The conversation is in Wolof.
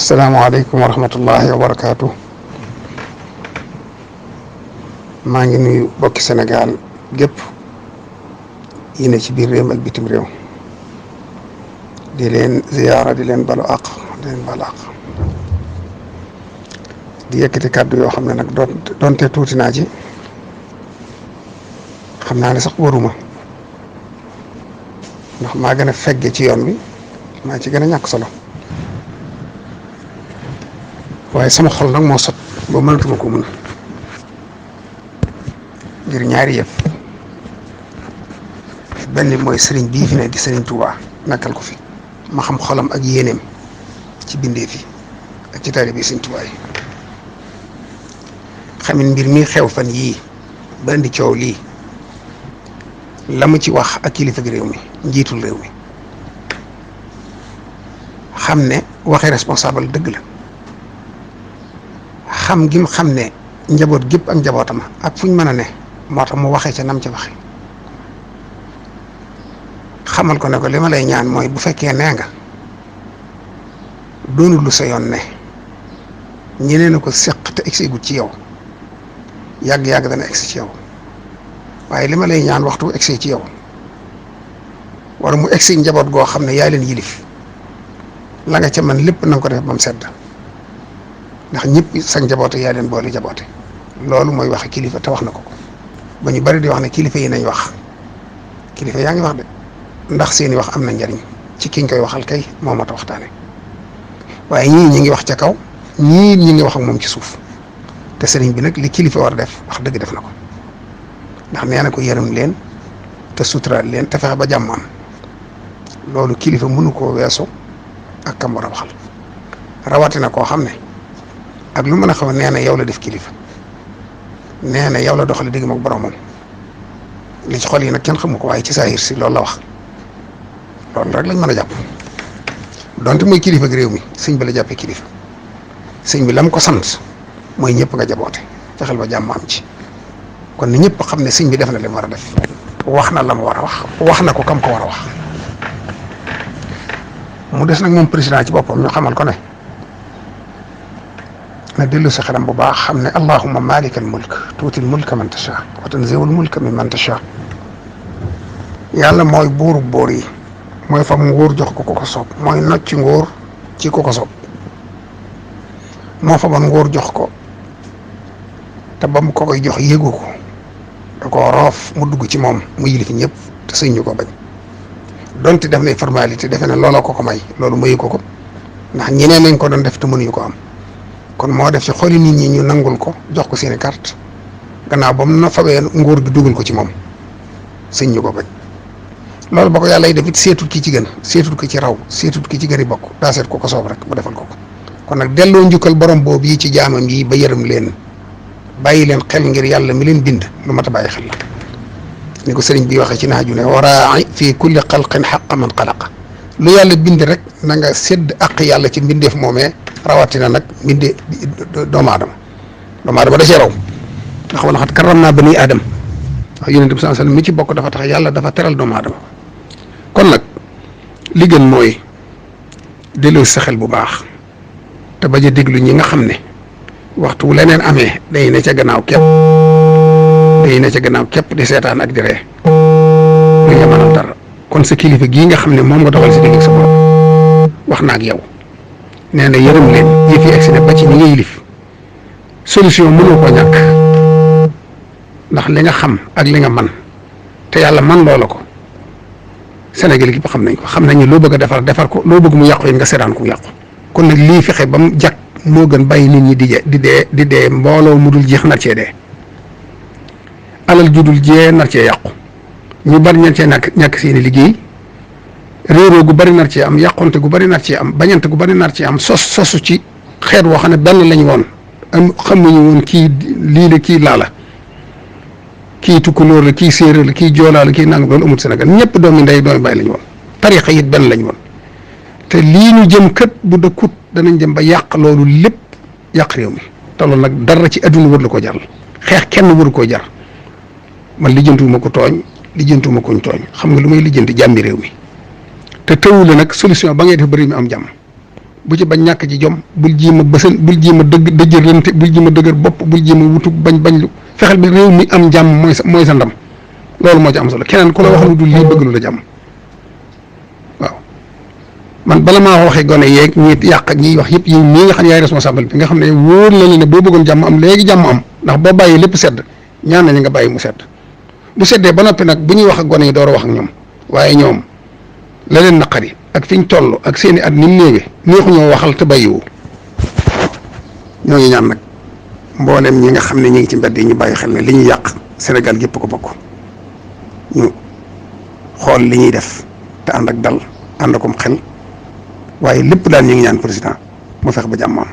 asalaamaaleykum wa rahmatullahi wa barakaatu. maa ngi nuyu bokki Sénégal gépp yi ne ci biir réew ak bitim réew di leen ziyaara di leen balu àq di leen balu àq di yëkkati kàddu yoo xam ne nag doonte tuuti naa ci xam naa ne sax waruma ndax maa gën a fegge ci yoon bi maa ci gën a ñàkk solo waaye sama xol nag moo sot ba mënatuma ko mun ngir ñaari yëf benn mooy sëriñ bii fi ne di sëriñ Touba nekkal ko fi ma xam xolam ak yéeneem ci bindee fi ak ci taalibe sëriñ Touba yi xamin mbir mi xew fan yii ba indi coow lii la mu ci wax ak kilifa gi réew mi njiitul réew mi xam ne waxi responsable dëgg la xam gi mu xam ne njaboot gépp ak njabootam ak fuñ mën a ne moo tax mu waxee ca nam ca waxe xamal ko ne ko li ma lay ñaan mooy bu fekkee nee nga doonul lu sa yoon ne ñeneen a ko seq te egsi gut ci yow yàgg-yàgg dana egsi ci yow waaye li ma lay ñaan waxtu egsi ci yow wala mu egsi njaboot goo xam ne yaa leen yilif la nga ca man lépp na nga ko def ba mu sedd ndax ñëpp sa njaboot yaa leen boole jaboote loolu mooy waxe kilifa te wax na ko ba ñu bari di wax ne kilifa yi nañ wax kilifa yaa ngi wax de ndax seeni wax am na njariñ ci kiñ koy waxal kay moo mat a waxtaane waaye ñii ñi ngi wax ca kaw ñii ñi ngi wax ak moom ci suuf te sëriñ bi nag li kilifa war a def wax dëgg def na ko ndax nee na ko yërëm leen te suturaal leen te fexe ba jàmm am loolu kilifa mënu koo weesu ak kam war a waxal rawatina koo xam ne ak lu mën a xaw nee na yow la def kilifa nee na yow la doxale digg ak boromam li ci xol yi nag kenn xamu ko waaye ci saahir si loolu la wax loolu rek lañ mën a jàpp donte mooy kilifa gi réew mi sëñ bi la jàppee kilifa sëñ bi la mu ko sant mooy ñëpp nga jaboote fexeel ba jàmm am ci kon ni ñëpp xam ne sëñ bi def na li mu war a def wax na la mu war a wax na ko kam ko war a wax mu des nag moom président ci boppam ñu xamal ko ne na dellu si xelam bu baax xam ne allahumma malikal mulk tuutil mulka man tasha wa tanziul mulka mimman tasha yàlla mooy buuru boor yi mooy fam nguur jox ko ko soob mooy nocci nguur ci ko soob moo fa ban nguur jox ko te ba mu ko koy jox yëgu ko da koo roof mu dugg ci moom mu yilif ñëpp te sëñ ñu ko bañ donte def nay formalité defe ne looloo ko may loolu mayu ko ndax ñeneen nañ ko doon def te mënuñu ko am kon moo def ci xoli nit ñi ñu nangul ko jox ko seeni carte gannaaw ba mu na fawee nguur gi dugal ko ci moom sëñ ñu ko bañ loolu ba ko yàlla yi def it seetut ki ci gën seetut ki ci raw seetut ki ci gën i bokk daa seet ko soob rek bu defal ko kon nag delloo njukkal borom boobu yi ci jaamam yi ba yërëm leen bàyyi leen xel ngir yàlla mi leen bind lu mat a bàyyi xel la ni ko sëriñ bi waxee ci naaju ne waraa fii kulli xalqin xaqa man xalaqa lu yàlla bind rek na nga sédd àq yàlla ci mbindeef moomee rawatina nag mbinde doomu aadama da cee raw ndax wala xat karam naa bani aadam wax yonent bi sallallahu alayhi wasallam mi ci bokk dafa tax yàlla dafa teral doomu aadama kon nag li gën mooy delloo sa xel bu baax te bañ a déglu ñi nga xam ne waxtu wu leneen amee day ne ca gannaaw képp di seetaan ak di ree du ñu mënal dara kon sa kilifa gii nga xam ne moom nga doxal si digg sa borom wax na ak yow nee na yërëm leen yëf yi egsi na ba ci ñi nga yilif solution mënoo ko ñàkk ndax li nga xam ak li nga man te yàlla man loola ko Sénégal gi xam nañ ko xam nañ ne loo bëgg a defar ko loo bëgg mu yàqu yi nga seetaan ko mu yàqu kon nag lii fexe ba mu jag moo gën bàyyi nit ñi di dee mbooloo mu dul jeex nar cee dee alal ju dul jee nar cee yàqu ñu bari ñan cee ñàkk seeni liggéey réeróo gu bari nar cee am yàqonte gu bari nar cee am bañante gu bari nar cee am sosu ci xeet woo xam ne benn lañ woon am xamuñu woon kii lii la kii laa la kii tukkulóor la kii séeréer la kii joolaa la kii nangam loolu amul Sénégal ñëpp doomi ndey doomi bàyyi lañ woon tarixa it benn lañ woon te lii ñu jëm kët bu dëkkut danañ jëm ba yàq loolu lépp yàq réew mi te loolu nag dara ci adduna wër la ko jar xeex kenn waru koo jar man lijjantuwuma ko tooñ lijjantuwuma koñ tooñ xam nga lu may lijjanti jàmmi réew mi te tëwule nag solution ba ngay def ba réew mi am jàmm bu ci bañ ñàkk ci jom bul jiima bësën bul jiima dëjërante bul jiima dëgër bopp bul jiima wutu bañ lu fexeel bi réew mi am jàmm mooy sa ndam loolu moo ci am solo keneen ku la wax lu dul lii bëgg lu la jàmm waaw man bala maa waxee gone yeeg ñi yàq ak ñiy wax yëpp yow mii nga xam ne yaay responsable bi nga xam ne wóor la ne boo bëggoon jàmm am léegi jàmm am ndax boo bàyyi lépp sedd ñaan nañu nga bàyyi mu sedd bu seddee ba noppi nag bu ñuy wax ak gone yi door a wax ak ñoom waaye ñoom la leen naqari ak fi ñu toll ak seeni at ni mu néewee neexuñoo waxal te bàyyiwu ñoo ngi ñaan nag mboolem ñi nga xam ne ñi ngi ci mbedd yi ñu bàyyi xel ne li ñuy yàq Sénégal gépp ko bokk ñu xool li ñuy def te ànd ak dal ànd akom xel waaye lépp daal ñu ngi ñaan président mu fex ba jàmm am